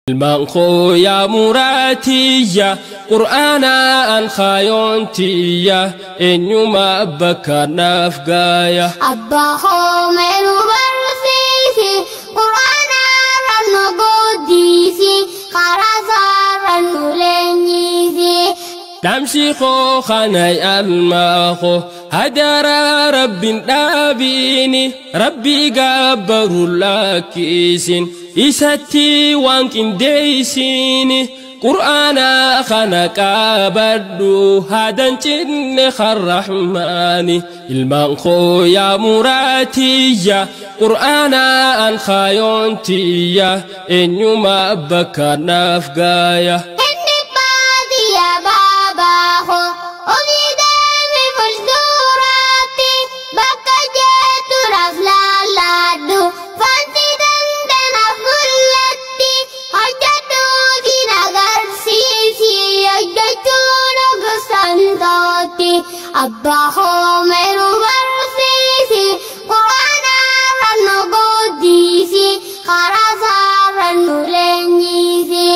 Ilmaan koo yaa muraatiyya, qur'aanaan kaayontiyya, eenyuma bakka naaf gaaya. Abbaa koo meenu barsiisi, qur'aanarra nu guddisi, karaa isaarra nu leenjisi. Dhaamsi koo kana almaa koo hadara rabbiin dhaabiini, rabbi gabbaru lakkisin, isatti waan qindeessini. Qur'aana kana qabadhu hadan cinne karrahmaani. Ilmaan koo yaa muraatiyya, qur'aanaan kaayontiyya, eenyuma bakka naaf gaaya. Inni baadiyyaa baabaa koo ofii deemi fuulduraatti, bakka jettu naaf laallaadhu, fanti dandanaaf mul'atti, hojjedhu fi agarsiisi, hojjechuun gosaan tootti. Abbaa koo meenu barsiisi, qur'aanarra nu guddisi, karaa isaarra nu leenjisi.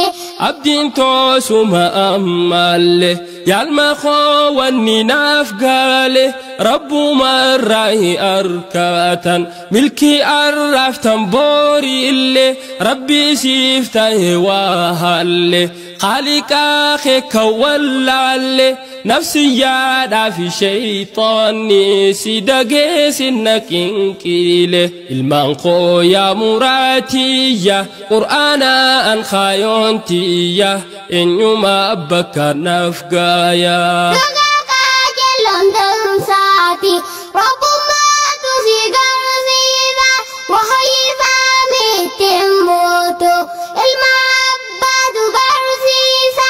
Abdiin toosuma ammallee yaalma koo wanni naaf gaale, rabbuma irraa arkatan milkii arraaftan booriillee, rabbi siif ta'e waa haalle, haaliqaa kee kan wallaalle, nafsiyyaadhaa fi sheeyxaanni si dageessin qinqiile. Ilmaan koo yaa muraatiyya, qur'aanaan kaayontiyya, eenyuma bakka naaf gaaya. Dhugaa qajeeloon ta'umsaati, rabbummaatu si garsiisa, wahayifaame ittiin mootu, ilma abbaatu barsiisa,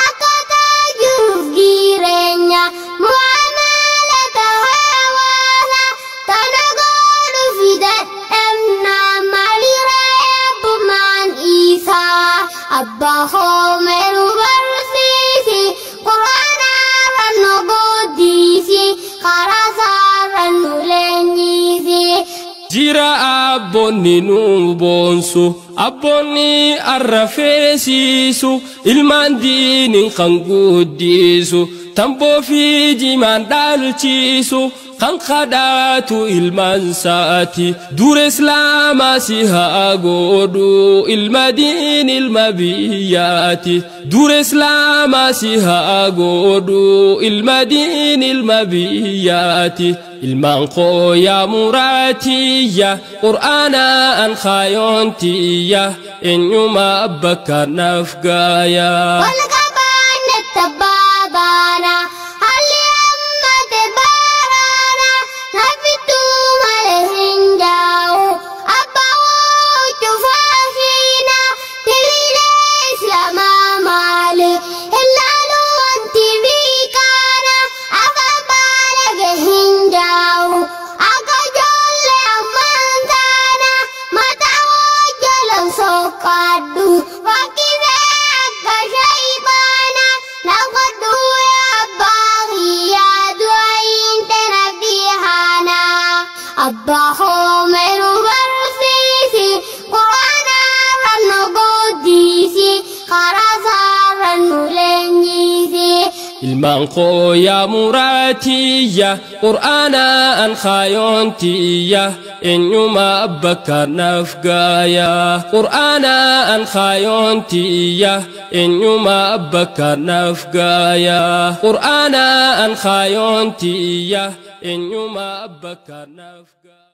akkaataa jiruuf jireenya, mu'amalata hawaasa, tana godhu fi dadhabna, maalirra eebbumaan isaa. Abbaa koo meenu barsiisi, qur'aanarra nu guddisi, karaa isaarra nu leenjisi. Jira abboonni nu boonsu, abboonni arrafeesiisu, ilmaan diiniin kan guddisu, tamboo fi jimaan dhaalchiisu, kan kadhaatu ilmaan saati. Dura islaamaa si haa godhu, ilma diin ilma biyyaati. Dura islaamaa si haa godhu, ilma diin ilma biyyaati. Ilmaan koo yaa muraatiyya, qur'aanaan kaayontiyya, eenyuma bakka naaf gaaya. Wal qabaanne tabaabaana, haalli ammate baaraana, nafittuu malee hin jaa'u. Abbaa huccuu faashiina, tiliilee islaamaa maali, ilaalu wanti biikaana, afaan baalage hin jaa'u. Akka ijoollee ammaan taana, mataa hojjelan soqqadhu, fakkisee akka shayxaana, naqadhu abbaa kiyyaa du'a hin bihaana. Abbaa koo meenu barsiisi, qur'aanarra nu guddisi, karaa isaarra nu leenjisi. Ilmaan koo yaa muraatiyya, qur'aanaan kaayontiyya, eenyuma bakka naaf gaaya. Qur'aanaan kaayontiyya, eenyuma bakka naaf gaaya. Qur'aanaan kaayontiyya, eenyuma bakka naaf gaaya.